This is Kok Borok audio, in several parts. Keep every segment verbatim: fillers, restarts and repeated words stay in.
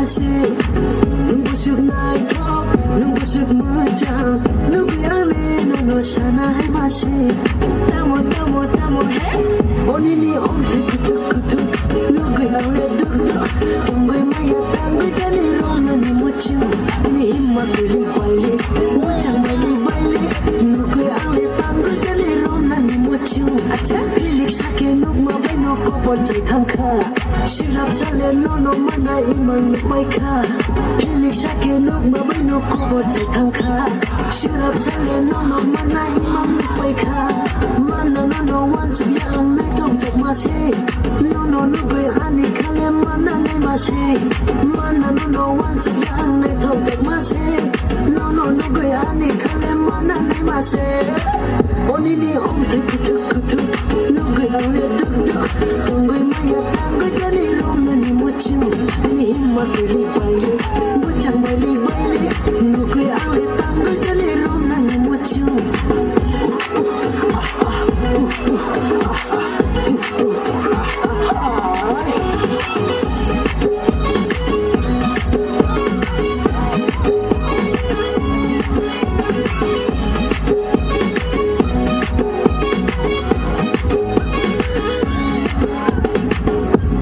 Nwng bwswk naithok, nwng bwswk mwchang, nugwi ang le nono sana hai ma se. Tamo, tamo, tamo, he? Onini omthai kuthuk kuthuk, nugwi ang le duk duk, tongwi maya tangwi jani romnani muchung. Ni himma kwrwi baile, mwchang baile baile, nugwi ang le tangwi jani romnani muchung. Acha, pilik sakhe nukma bai no kopor chai thangkha. Sirap sale nono mana imang nukbai kha. Pilik sakhe nukma bai no kopor chai thangkha. Sirap sale nono mana imang nukbai kha. Mana nono wansuk ya ang naithok jak ma se. Nono nugwi ani khale mana nai ma se. Mana nono wansuk ya ang naithok jak ma se. Nono nugwi ani khale mana nai ma se. Onini omthai kuthuk kuthuk, nugwi ang le duk duk. Tongwi maya tangwi jani romnani muchung. Ani himma kwrwi baile, bwchang baile baile, nugwi ang le tangwi jani romnani muchung.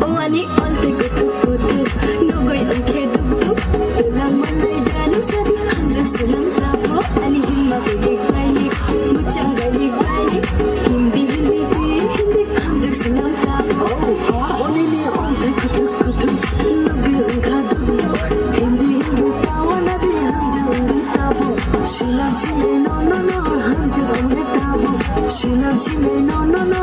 O ani onte kutuk kutuk, nugwi ang khe duk duk. Tulang manai danu sadi hamjak sulang sabo, ani himma bailik bailik, muchang bailik bailik, hindi hindi twi hindi hamjak sulang sabo. Onini omthai kutuk kutuk, nugwi ang kha duk duk. Hindi hindi tawa nadi hamjak wngwi tabuk. Sulang sinai no no no hamjak wngwi tabuk. Sulang sinai no no no